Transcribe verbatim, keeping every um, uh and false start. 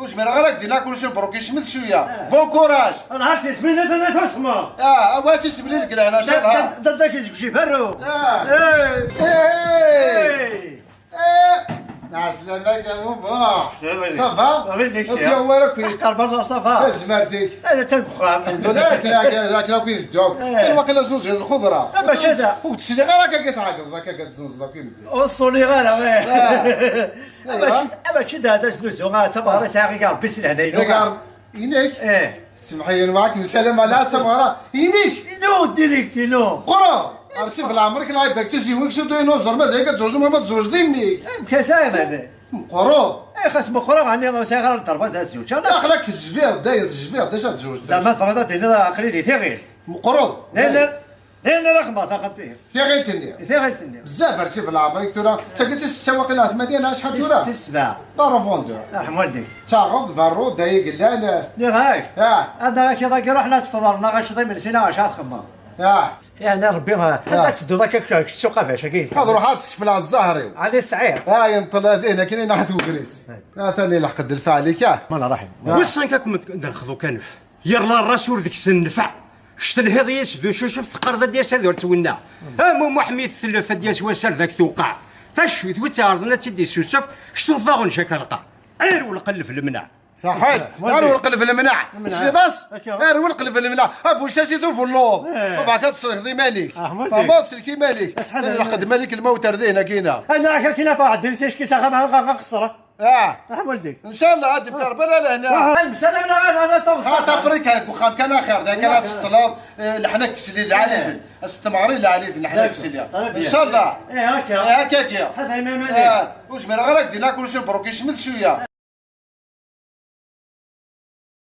Ur zmireɣ ara ad k-d-iniɣ kulci, mebṛuk, kecmet cwiya. Bon courage. Nheṛ tismin ad tusmeḍ. Ah, awa tismin deg lehna, ncallah. Dadda-k izgec iferru. Ah. Hey. Hey. Hey. Hey. Ɛeslama-k a Muḥ. Ça va? Ur ttyaw ara akk. Axaṭer berra ça va. Tazmert-ik. Ad attan deg uxxam. Tura akken akk i tedduɣ. Kan waqila znuziyeḍ lxeḍra. Mačči da. Ur d-sliɣ ara akka tɛeggeḍ akka tzenzeḍ akk i medden. Ur ṣṣuliɣ ara. Ah. Mačči, mačči da, da znuzu, ah, d tameɣra sɛiɣ i Rebbi s lehna-inu. Inek? Eh. Semmeḥ-iyi, nwiɣ-ak msalam ala s tameɣra. Inek? Inu, direct inu. Qura! Arsif leɛmer-ik neɣ ibak tiziwin-ik s udinuẓur, mazal-ik ad tzewǧeḍ, ma tezweǧ d mmi-k. Amek a sɛiɣ? Meqqreḍ. Eh, xas meqqreɣ, ɛni ur sɛiɣ ara lderba ad zewǧeɣ. Aql-ak tejbiḍ, dayen tejbiḍ, d acu ad tzewǧeḍ? Zeɛma tebɣiḍ ad d-tiniḍ aql-i di tiɣilt. Meqqreḍ. Dayen, dayen ara xedmeɣ taxaṭi. Tiɣilt-nni. Tiɣilt-nni. Bezzaf arsif leɛmer-ik tura. D tagi tis setta waqila ɣer tmanya neɣ acḥal tis, tura? Tis sebɛa. D arevondeur. Arḥem walidek. Taɣeḍ, berru, dayeg llan. Nniɣ-ak. Ah. Anda akka dagi ruḥ la tfeḍreḍ neɣ acu d imensi neɣ acu ad txedmeḍ. Ah. Yeɛni Rebbi, ah, anda tedduḍ akka kečč s uqabac-agi? Ad ruḥeɣ ad skefleɣ zzher-iw. Ɛli Sɛid. Ah, yenṭel ad ihin akken inaḥ tugris. Ah. Atan ilḥeq-d lfeɛl-ik, ah. Mala raḥim. Ah. Wissen akken ad kem-d-nexḍu kanef. Yerla ras ur deg-sen nnfeɛ. Kečč telhiḍ yis d ucucef, teqqareḍ ad d-yas ad ur ttwenna. Am umuḥ mi tetlef ad d-yas wass ar dak tewqeɛ. Taccuyt wi tt-iɛerḍen ad tt-id-issusef, kečč tuḍeḍ aɣen cak alqaɛ. Ar ulqelleb lemneɛ. Saḥit. Ar ulqelleb lemneɛ. Tesliḍ-as? Ar ulqelleb lemneɛ. Abucas i tubelluḍ. Eh. Baba, ad tesriḥeḍ iman-ik. Ah, Malik. Tfehmeḍ, sellek iman-ik. Lqed Malik lmawt ar dihin akkin-a. Ana akka kina fa ɛeddin s icki s axxam, ɣa, ɣa, qeṣṣreɣ. Ah. Ah, Malik. Ncallah ad d-ifk Rebbi ala lehna. Ah, msalam neɣ ala, ala taweṣṣa. Xaṭa, après kan deg uxxam kan axir, da kan ad tseṭṭleḍ, eh, leḥnak ksli lɛali-ten. As temɣer i lɛali-ten, leḥnak ksli. Ncallah. Eh, akka. Eh, akka-agi. Ḥader iman-ik. Eh, ur zmireɣ ara ad k-d-iniɣ kulci, mebṛuk, kecmet cwiya.